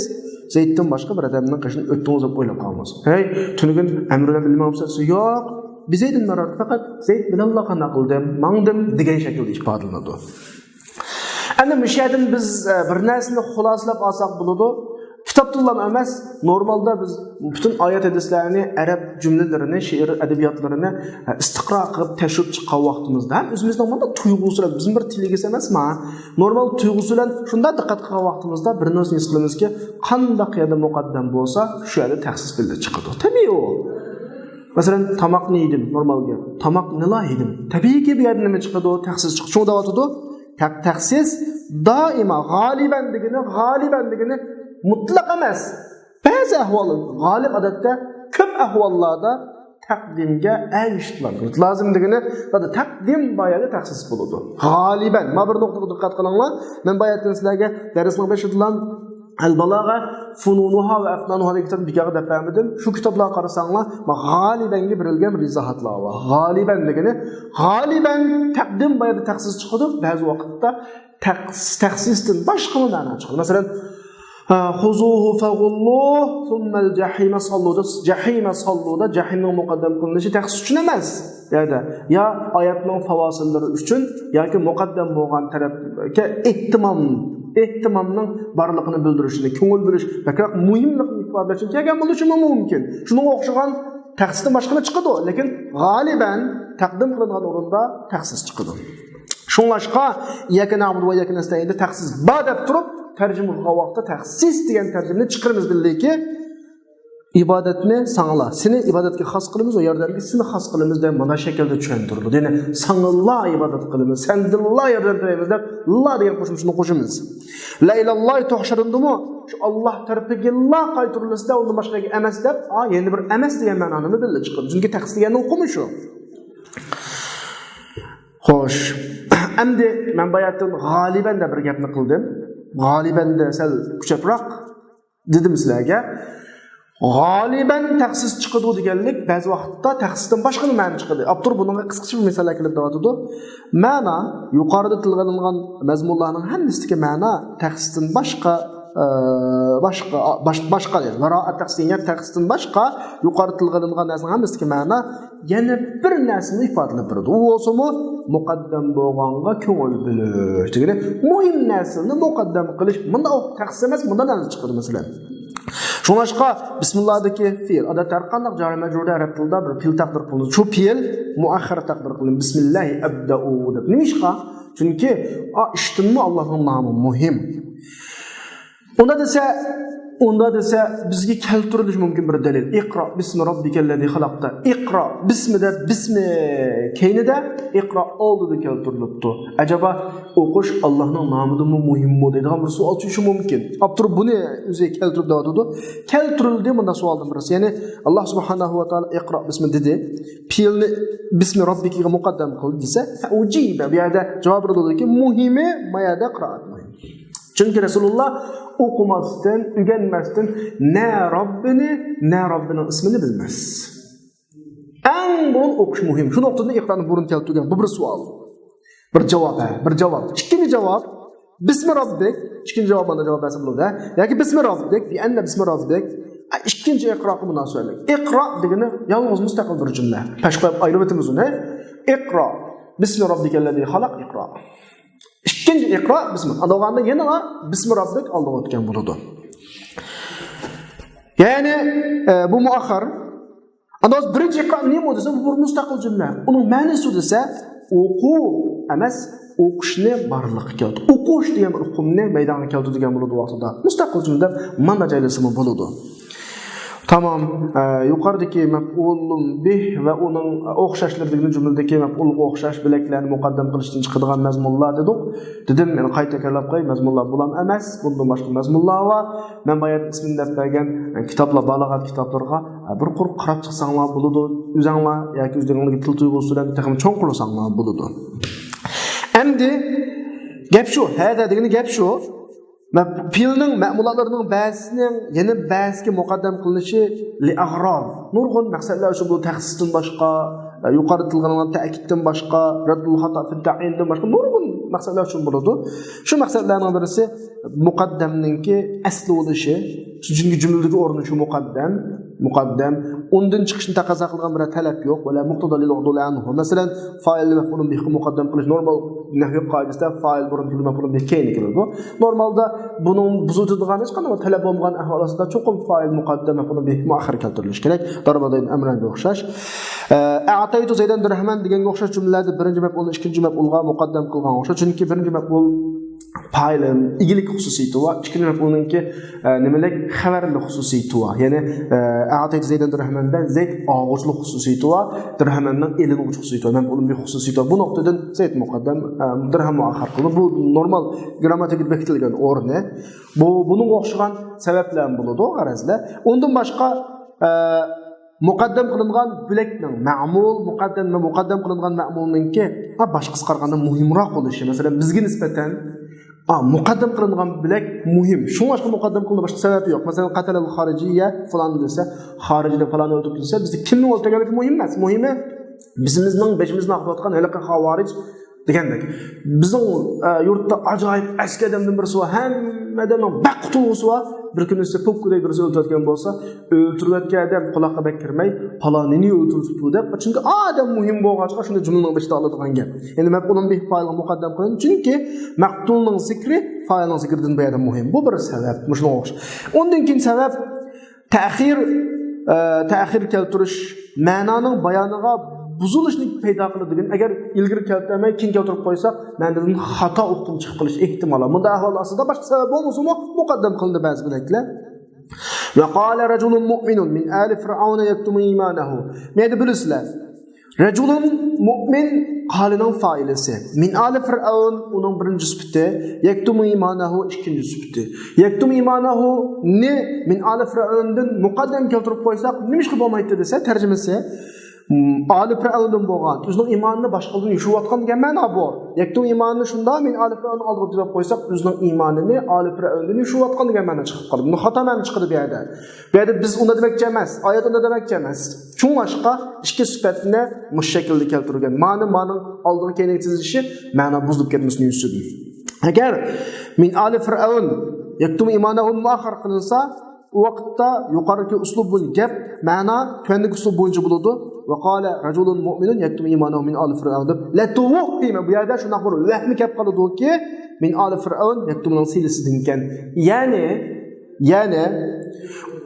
زەيدتىن باشقا بىر ئادەمنىڭ قېشىدىن ئۆتتىڭىز دەپ ئويلاپ قالمىسىڭىز. ھەي، تۈنۈگۈن ئەمرۇ بىلەن بىللە ماڭىپسىز؟ ياق، بىزەيدىن مەرەرتۇ، پەقەت زەيد بىلەنلا قانداق قىلدىم، ماڭدىم دېگەن شەكىلدە ئىپادىلىنىدۇ. ئەمدى مۇشۇ يەردىن بىز، ئە، بىر نەرسىنى خۇلاسىلاپ ئالساق بولىدۇ. كىتابتىنلا ئەمەس، نورمالدا بىز پۈتۈن ئايەت ھەدىسلەرنى، ئەرەب جۈملىلىرىنى، شېئىر ئەدەبىياتلىرىنى، ئە، ئىستىقرا قىلىپ تەكشۈرۈپ چىققان ۋاقتىمىزدا، ھەم ئۆزىمىزنىڭ مانا تۇيغۇسى بىلەن، بىزنىڭ بىر تىلىگىسى ئەمەس ما، نورمال تۇيغۇسى بىلەن شۇنداق دىققەت قىلغان ۋاقتىمىزدا بىر نەرسىنى ھېس قىلىمىزكى، قانداق يەردە مۇقەددەم بولسا، شۇ يەردە تەخسىس بىللە چىقىدۇ. تەبىئىي ئۇ. مەسىلەن، تاماقنى يېدىم، نورمال گەپ. تاماقنىلا يېدىم. تەبىئىيكى، بۇ يەردە نېمە چىقىدۇ؟ تەخسىس چىقىدۇ. شۇڭا دەۋاتىدۇ، تەخ-، تەخسىس دائىما، غالىبەن دېگىنى، غالىبەن دېگىنى مۇتلەق ئەمەس. بەزى ئەھۋال، غالىب ئادەتتە كۆپ ئەھۋاللاردا تەقدىمگە ئەگىشىپ بولىدۇ. لازىم دېگىنى، تەقدىم بار يەردە تەخسىس بولىدۇ. غالىبەن. مانا بىر نۇقتىغا دىققەت قىلىڭلار. مەن باياتىن سىلەرگە دەرسنىڭ بېشىدىلا ئەل-بالاغە، فۇنۇنۇھا ۋە ئەفنانۇھا دېگەن كىتابنى بىكارغا دەپ بەرمىدىم. شۇ كىتابلارغا قارىساڭلار، ما غالىبەنگە بېرىلگەن بىر ئىزاھاتلار بار. غالىبەن دېگىنى، غالىبەن تەقدىم بۇ يەردە تەخسىس چىقىدۇ. بەزى ۋاقىتتا تەخ-، تەخسىستىن باشقىمۇ مەنا چىقىدۇ. مەسىلەن، ھە، خۇزۇھۇ فەغۇللۇھ، سۇممەل جەھىمە ساللۇھ. جەھىمە ساللۇھ دا جەھىمنىڭ مۇقەددەم قىلىنىشى تەخسىس ئۈچۈن ئەمەس. يەنى يا ئايەتنىڭ پاسىللىرى ئۈچۈن ياكى مۇقەددەم بولغان تەرەپكە ئېھتىمام، ئېھتىمامنىڭ بارلىقىنى بىلدۈرۈشنى، كۆڭۈل بۆلۈش، بەكرەك مۇھىملىقنى ئىپادىلەش ئۈچۈن كەلگەن بولۇشىمۇ مۇمكىن. شۇنىڭغا ئوخشىغان تەخسىستىن باشقىلا چىقىدۇ، لېكىن غالىبەن تەقدىم قىلىنغان ئورۇندا تەخسىس چىقىدۇ. شۇڭلاشقا «ئىيياكە نەئبۇدۇ ۋە ئىيياكە نەستەئىن» دە تەخسىس بار دەپ تۇرۇپ، تەرجىمە قىلغان ۋاقىتتا تەخسىس دېگەن تەرجىمىنى چىقىرىمىز بىللىكى، ئىبادەتنى ساڭىلا، سېنى ئىبادەتكە خاس قىلىمىز، ئۇ ياردەمگە سېنى خاس قىلىمىز دەپ مانا شەكىلدە چۈشەندۈرۈلىدۇ. يەنى ساڭىلا ئىبادەت قىلىمىز، سەندىنلا ياردەم تىلەيمىز دەپ لا دېگەن قوشۇمچىنى قوشىمىز. «لا ئىلەللاھى تۇھشەرۇن» دىمۇ، شۇ ئاللا تەرىپىگىلا قايتۇرۇلىسىدە، ئۇندىن باشقىغا ئەمەس دەپ، ئا، يەنە بىر ئەمەس دېگەن مەنانىمۇ بىللە چىقىدۇ. چۈنكى تەخسىس دېگەننىڭ ئۇقۇمى شۇ. خوش. ئەمدى مەن باياتىن غالىبەن دە بىر گەپنى قىلدىم. غالىبەن دە سەل كۈچەپراق دېدىم سىلەرگە. غالىبەن تەخسىس چىقىدۇ دېگەنلىك بەزى ۋاقىتتا تەخسىستىن باشقىنى مەنە چىقىدۇ. ئاپتور بۇنىڭغا قىسقىچە بىر مىسال ئەكېلىپ دەۋاتىدۇ. مەنا، يۇقىرىدا تىلغا ئېلىنغان مەزمۇنلارنىڭ ھەممىسىدىكى مەنا تەخسىستىن باشقا، ئە، باشقا، باش-، باشقا دەيدۇ. ۋەرائە تەخسىس دېگەن گەپ تەخسىستىن باشقا يۇقىرىدا تىلغا ئېلىنغان نەرسىنىڭ ھەممىسىدىكى مەنا يەنە بىر نەرسىنى ئىپادىلەپ بېرىدۇ. ئۇ بولسىمۇ مۇقەددەم بولغانغا كۆڭۈل بۆلۈش دېگىنى مۇھىم نەرسىنى مۇقەددەم قىلىش. مۇنداق تەخسىس ئەمەس، مۇنداق نەرسە چىقىدۇ مەسىلەن. شۇڭلاشقا بىسمىللادىكى فېئىل، ئادەتتە ھەر قانداق جارى مەجرۇردا ئەرەب تىلىدا بىر پېئىل تەقدىر قىلىنىدۇ. شۇ پېئىل مۇئەخخەر تەقدىر قىلىنىدۇ. بىسمىللاھى ئەبدەئۇ دەپ. نېمىشقا؟ چۈنكى ئا ئىشتىنمۇ ئاللانىڭ نامى مۇھىم. ئۇنداق دېسە، ئۇنداق دېسە، بىزگە كەلتۈرۈلۈشى مۇمكىن بىر دەلىل. «ئىقرا بىسمى راببىكەللەزى خەلەق» دە. «ئىقرا بىسمى» دە، بىسمى كەينىدە، «ئىقرا» ئالدىدا كەلتۈرۈلۈپتۇ. ئەجەبا، ئوقۇش ئاللانىڭ نامىدىنمۇ مۇھىممۇ دەيدىغان بىر سوئال چۈشۈشى مۇمكىن. ئاپتور بۇنى ئۆزى كەلتۈرۈپ دەۋاتىدۇ. كەلتۈرۈلدى مۇنداق سوئالدىن بىرسى. يەنى، ئاللا سۇبھانەھۇ ۋە تائالا «ئىقرا بىسمى» دېدى. پېئىلنى «بىسمى راببىكىگە» مۇقەددەم قىلدى دېسە، فە ئۇجىبە، بۇ يەردە جاۋاب بېرىلىدۇكى، مۇھىمى ما يەردە قىرائەت مۇھىم. چۈنكى رەسۇلۇللا ئوقۇماستىن، ئۆگەنمەستىن نە راببىنى، نە راببىنىڭ ئىسمىنى بىلمەس. ئەڭ بۇرۇن ئوقۇش مۇھىم. شۇ نۇقتىدىن ئىقرانى بۇرۇن كەلتۈرگەن. بۇ بىر سوئال. بىر جاۋاب، ھە، بىر جاۋاب. ئىككىنچى جاۋاب، بىسمى راببىك. ئىككىنچى جاۋاب مانا جاۋاب بەرسە بولىدۇ، ھە. ياكى بىسمى راببىك، بىئەننە بىسمى راببىك. ئە، ئىككىنچى ئىقراغا مۇناسىۋەتلىك. ئىقرا دېگىنى يالغۇز مۇستەقىل بىر جۈملە. پەش قويۇپ ئايرىۋېتىمىز ئۇنى. ئىقرا. بىسمى راببىكەللەزى خەلەق، ئىقرا. ئىككىنچى ئىقرا بىسمى. ئاندىغاندا يەنىلا بىسمى راببىك ئالدىغا ئۆتكەن بولىدۇ. يەنى، ئە، بۇ مۇئەخخەر. ئاندىن بىرىنچى ئىقرا نېمە دېسە، بۇ بىر مۇستەقىل جۈملە. ئۇنىڭ مەنىسى دېسە، ئوقۇ ئەمەس، ئوقۇشنى بارلىققا كەلتۈر. ئوقۇش دېگەن بىر ئۇقۇمنى مەيدانغا كەلتۈر دېگەن بولىدۇ ۋاقتىدا. مۇستەقىل جۈملە دەپ مانا جايلىسىمۇ بولىدۇ. تامام. ئە، يۇقىرىدىكى مەپئۇلۇن بىھ ۋە ئۇنىڭ ئوخشاشلىرى دېگىنى جۈملىدىكى مەپئۇلغا ئوخشاش بىلەكلەرنى مۇقەددەم قىلىشتىن چىقىدىغان مەزمۇنلار دېدۇق. دېدىم، يەنە قايتا تەكرارلاپ قوياي، مەزمۇنلار بۇلام ئەمەس، بۇندىن باشقا مەزمۇنلار بار. مەن بايا ئىسمىنى دەپ بەرگەن، ئە، كىتابلار، بالاغەت كىتابلىرىغا، ئە، بىر قۇر قاراپ چىقساڭلار بولىدۇ. ئۆزەڭلار ياكى ئۆزلىرىڭلارگە تىل تۇيغۇسى بىلەن تېخىمۇ چوڭقۇرلىساڭلار بولىدۇ. ئەمدى گەپ شۇ، ھەدە دېگىنى گەپ شۇ. مە-، پېئىلنىڭ مەمۇلاتلىرىنىڭ بەزىسىنىڭ يەنە بەزىسىگە مۇقەددەم قىلىنىشى لىئەغراز. نۇرغۇن مەقسەتلەر ئۈچۈن بولىدۇ. تەخسىستىن باشقا، يۇقىرىدا تىلغا ئالغان تەئكىدتىن باشقا، رەددۇل خاتا فىت تەئيىندىن باشقا نۇرغۇن مەقسەتلەر ئۈچۈن بولىدۇ. شۇ مەقسەتلەرنىڭ بىرسى مۇقەددەمنىڭكى ئەسلى بولۇشى. چۈنكى جۈملىدىكى ئورنى شۇ مۇقەددەم، مۇقەددەم. ئۇندىن چىقىشنى تەقەززا قىلىدىغان بىر تەلەپ يوق. ۋەلا مۇقتەدا لىل ئۇدۇلى ئەنھۇ. مەسىلەن، فائىلنى مەپئۇلۇن بىھقا مۇقەددەم قىلىش نورمال نەھۋى قائىدىسىدە فائىل بۇرۇن كېلىدۇ، مەپئۇلۇن بىھ كەينى كېلىدۇ. نورمالدا بۇنىڭ بۇزۇلىدىغان ھېچقانداق بىر تەلەپ بولمىغان ئەھۋال ئاستىدا چوقۇم فائىل مۇقەددەم، مەپئۇلۇن بىھ مۇئەخخەر كەلتۈرۈلۈشى كېرەك. ضرب زيد عمرا گە ئوخشاش. ئە، ئەئتەيتۇ زەيدەن دىرھەمەن دېگەنگە ئوخشاش جۈملىلەردە بىرىنچى مەپئۇلنى ئىككىنچى مەپئۇلغا مۇقەددەم قىلغانغا ئوخشاش. چۈنكى بىرىنچى مەپئۇل پائىل، ئىگىلىك خۇسۇسىيىتى بار. ئىككىنچى مەپئۇلنىڭكى، ئە، نېمىلىك خەۋەرلىك خۇسۇسىيىتى بار. يەنى، ئە، ئەئتەيتۇ زەيدەن دىرھەمەن دە زەيد ئالغۇچىلىق خۇسۇسىيىتى بار، دىرھەمەننىڭ ئېلىنغۇچ خۇسۇسىيىتى بار، مەپئۇلۇن بىھ خۇسۇسىيىتى بار. بۇ نۇقتىدىن زەيد مۇقەددەم، ئە، دىرھەم مۇئەخخەر قىلىنىدۇ. بۇ نورمال گرامماتىكىدا بېكىتىلگەن ئورنى. بۇ، بۇنىڭغا ئوخشىغان سەۋەبلەرمۇ بولىدۇ، غەرەزلەر. ئۇندىن باشقا، ئە، مۇقەددەم قىلىنغان بۆلەكنىڭ مەمۇل، مۇقەددەم ۋە مۇقەددەم قىلىنغان مەمۇلنىڭكى، ھە، باشقىسىغا قارىغاندا مۇھىمراق بولۇشى. مەسىلەن، بىزگە نىسبەتەن، ئا، مۇقەددەم قىلىنغان بۆلەك مۇھىم. شۇڭلاشقا مۇقەددەم قىلىنغان، باشقا سەۋەبى يوق. مەسىلەن، قەتەلەل خارىجىيە فۇلان دېسە، خارىجىدە پالانى ئۆلتۈردى دېسە، بىزدە كىمنىڭ ئۆلتۈرگەنلىكى مۇھىم ئەمەس. مۇھىمى بىزىمىزنىڭ بېشىمىزنى ئاغرىتىۋاتقان ھېلىقى خاۋارىج دېگەندەك. بىزنىڭ، ئە، يۇرتتا ئاجايىپ ئەسكى ئادەمدىن بىرسى بار، ھەممە ئادەمنىڭ بەك قۇتۇلغۇسى بار. بىر كۈنى سىزگە پوپكىدەك بىرسى ئۆلتۈرۈۋەتكەن بولسا، ئۆلتۈرۈۋەتكەن ئادەم قۇلاققا بەك كىرمەي، پالانىنى ئۆلتۈرۈۋېتىپتۇ دەپ. چۈنكى ئادەم مۇھىم بولغاچقا، شۇنداق جۈملىنىڭ بېشىدا ئالىدىغان گەپ. يەنى مەپئۇلۇن بىھ پائىلغا مۇقەددەم قىلىنىدۇ. چۈنكى مەقتۇلنىڭ زىكرى پائىلنىڭ زىكرىدىن بۇ يەردە مۇھىم. بۇ بىر سەۋەب، مۇشۇنىڭغا ئوخشاش. ئۇندىن كېيىن سەۋەب تەخىر، ئە، تەخىر كەلتۈرۈش مەنانىڭ بايانىغا بۇزۇلۇشنى پەيدا قىلىدىغان، ئەگەر ئىلگىرى كەلتۈرمەي كېيىن كەلتۈرۈپ قويساق، مەندىن خاتا ئۇقۇم چىقىپ قېلىش ئېھتىمالى. بۇنداق ئەھۋال ئاستىدا باشقا سەۋەب بولمىسىمۇ مۇقەددەم قىلىندى بەزى بىلەكلەر. وقال رجل مؤمن من آل فرعون يكتم إيمانه. مەيدە بىلىسىلەر. رجل مؤمن قالنىڭ فائىلىسى. من آل فرعون ئۇنىڭ بىرىنچى سۈپىتى. يكتم إيمانه ئىككىنچى سۈپىتى. يكتم إيمانه نى من آل فرعون دىن مۇقەددەم كەلتۈرۈپ قويساق، نېمىشقا بولمايتتى دېسە، تەرجىمىسى، ئالى پىرئەۋندىن بولغان، ئۆزىنىڭ ئىمانىنى باشقىلىرىدىن يوشۇرۇۋاتقان دېگەن مەنا بۇ. يەكتىم ئىمانىنى شۇنداق مەن ئالى پىرئەۋننىڭ ئالدىغا تۈزەپ قويساق، ئۆزىنىڭ ئىمانىنى ئالى پىرئەۋندىن يوشۇرۇۋاتقان دېگەن مەنا چىقىپ قالىدۇ. بۇنى خاتا مەنا چىقىدۇ بۇ يەردە. بۇ يەردە بىز ئۇنداق دېمەكچى ئەمەس، ئايەت ئۇنداق دېمەكچى ئەمەس. شۇڭلاشقا ئىككى سۈپەتنى مۇشۇ شەكىلدە كەلتۈرگەن. مانا مانىڭ ئالدىغا كەينىگە تىزىلىشى مەنا بۇزۇلۇپ كەتمىسىنى يۈزىدىن. ئەگەر مىن ئالى فىرئەۋن يەكتۇم ئىمانەھۇ مۇئەخخەر قىلىنسا، ئۇ ۋاقىتتا يۇقىرىدىكى ئۇسلۇب بويىچە گەپ، مەنا تۆۋەندىكى ئۇسلۇب بويىچە بولىدۇ. ۋەقالە رەجۇلۇن مۇئمىنۇن يەكتۇمۇ ئىمانەھۇ مىن ئالى فىرئەۋن دەپ، لەتۇۋۇھھىمە، بۇ يەردە شۇنداق بىر ۋەھمى كەپ قالىدۇكى، مىن ئالى فىرئەۋن يەكتۇمنىڭ سىلىسىدىنكەن. يەنى، يەنى،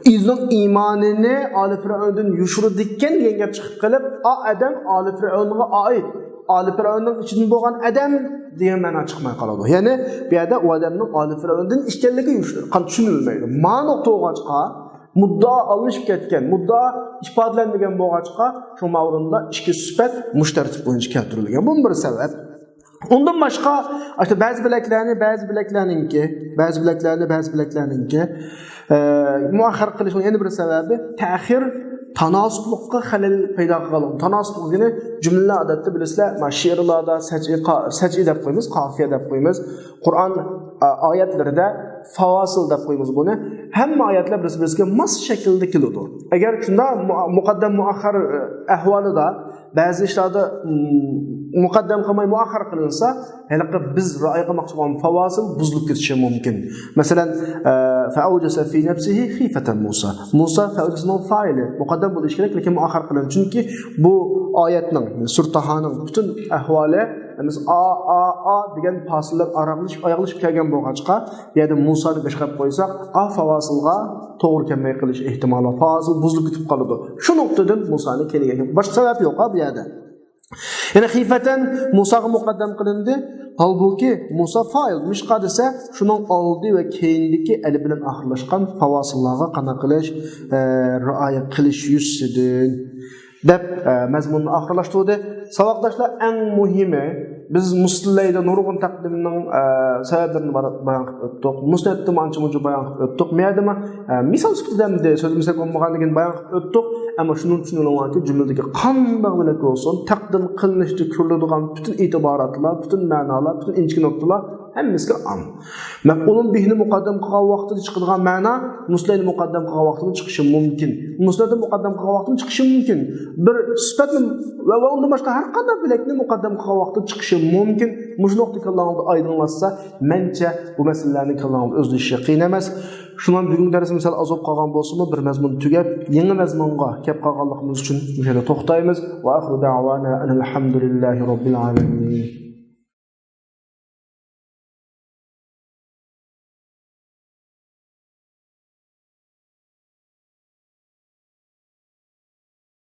ئۆزىنىڭ ئىمانىنى ئالى فىرئەۋندىن يوشۇرىدىكەن دېگەن گەپ چىقىپ قېلىپ، ئا ئادەم ئالى فىرئەۋنغا ئائىت، ئالى فىرئەۋننىڭ ئىچىدىن بولغان ئادەم دېگەن مەنا چىقماي قالىدۇ. يەنى بۇ يەردە ئۇ ئادەمنىڭ ئالى فىرئەۋندىن ئىكەنلىكى يوشۇرۇلغان، چۈشىنىلمەيدۇ. مانا نۇقتا بولغاچقا، مۇددىئا ئالىنىشىپ كەتكەن، مۇددىئا ئىپادىلەنمىگەن بولغاچقا، شۇ ماۋرىندا ئىككى سۈپەت مۇشۇ تەرتىپ بويىچە كەلتۈرۈلگەن. بۇمۇ بىر سەۋەب. ئۇندىن باشقا، ئاشۇ بەزى بىلەكلەرنى، بەزى بىلەكلەرنىڭكى، بەزى بىلەكلەرنى، بەزى بىلەكلەرنىڭكى، ئە، مۇئەخخەر قىلىشنىڭ يەنە بىر سەۋەبى، تەخىر تاناسۇپلۇققا خەلەل پەيدا قىلغانلىقى. تاناسۇپلۇق دېگىنى جۈملىلەر، ئادەتتە بىلىسىلەر، مانا شېئىرلاردا سەجئى، قا-، سەجئى دەپ قويىمىز، قافىيە دەپ قويىمىز. قۇرئان، ئا، ئايەتلىرىدە فاۋاسىل دەپ قويىمىز بۇنى. ھەممە ئايەتلەر بىرسى-بىرسىگە ماس شەكىلدە كېلىدۇ. ئەگەر شۇنداق مۇ-، مۇقەددەم مۇئەخخەر، ئە، ئەھۋالىدا بەزى ئىشلاردا، مم، مۇقەددەم قىلماي مۇئەخخەر قىلىنسا، ھېلىقى بىز رىئايە قىلماقچى بولغان فاۋاسىل بۇزۇلۇپ كېتىشى مۇمكىن. مەسىلەن، ئە، فەئەۋجەسە فى نەفسىھى خىيفەتەن مۇسا. مۇسا فەئەۋجەسەنىڭ فائىلى. مۇقەددەم بولۇشى كېرەك، لېكىن مۇئەخخەر قىلىندى. چۈنكى بۇ ئايەتنىڭ، سۈرە تاھانىڭ پۈتۈن ئەھۋالى، يەنى ئا، ئا، ئا دېگەن پاسىللار ئاراقلىشىپ، ئاياغلىشىپ كەلگەن بولغاچقا، بۇ يەردە مۇسانى بېشىغا قويساق، ئا فاۋاسىلغا توغرا كەلمەي قېلىش ئېھتىمالى بار. فاۋاسىل بۇزۇلۇپ كېتىپ قالىدۇ. شۇ نۇقتىدىن مۇسانى كەينىگە، باشقا سەۋەب يوق بۇ يەردە. يەنى خىيفەتەن مۇساغا مۇقەددەم قىلىندى. ھالبۇكى، مۇسا فائىل، نېمىشقا دېسە، شۇنىڭ ئالدى ۋە كەينىدىكى ئەلىپ بىلەن ئاخىرلاشقان فاۋاسىللارغا قانداق قىلىش، ئە، رىئايە قىلىش يۈزىسىدىن دەپ، ئە، مەزمۇننى ئاخىرلاشتۇردى. ساۋاقداشلار، ئەڭ مۇھىمى، بىز مۇسلەيدە نۇرغۇن تەقدىمنىڭ، ئە، سەۋەبلىرىنى بار-، بايان قىلىپ ئۆتتۇق. مۇسنەتتىمۇ ئانچە-مۇنچە بايان قىلىپ ئۆتتۇق. مۇ يەردىمۇ، ئە، مىسال سۈپىتىدە ئەمدى سۆزلىمىسەك بولمىغاندىكىن بايان قىلىپ ئۆتتۇق. ئەمما شۇنىڭ ئۈچۈن ئۇلارغا جۈملىدىكى قانداق بىلەك بولسۇن، تەقدىم قىلىنىشتا كۆرۈلىدىغان پۈتۈن ئېتىباراتلار، پۈتۈن مەنالار، پۈتۈن ئىنچىكە نۇقتىلار ھەممىسىگە ئام. مەپئۇلۇن بىھنى مۇقەددەم قىلغان ۋاقتىدا چىقىدىغان مەنا، مۇسلەينى مۇقەددەم قىلغان ۋاقتىدا چىقىشى مۇمكىن. مۇسنەتنى مۇقەددەم قىلغان ۋاقتىدا چىقىشى مۇمكىن. بىر سۈپەتنى ۋە، ۋە ئۇندىن باشقا ھەر قانداق بىلەكنى مۇقەددەم قىلغان ۋاقتىدا چىقىشى مۇمكىن. مۇشۇ نۇقتا كاللاڭلاردا ئايدىڭلاشسا، مەنچە بۇ مەسىلىلەرنى كاللاڭلاردا ئۆزلىشىشى قىيىن ئەمەس. شۇنىڭ بىلەن بۈگۈنكى دەرسىمىز سەل ئاز بولۇپ قالغان بولسىمۇ، بىر مەزمۇن تۈگەپ، يېڭى مەزمۇنغا كەپ قالغانلىقىمىز ئۈچۈن مۇشۇ يەردە توختايمىز. وآخر دعوانا أن الحمد لله رب العالمين.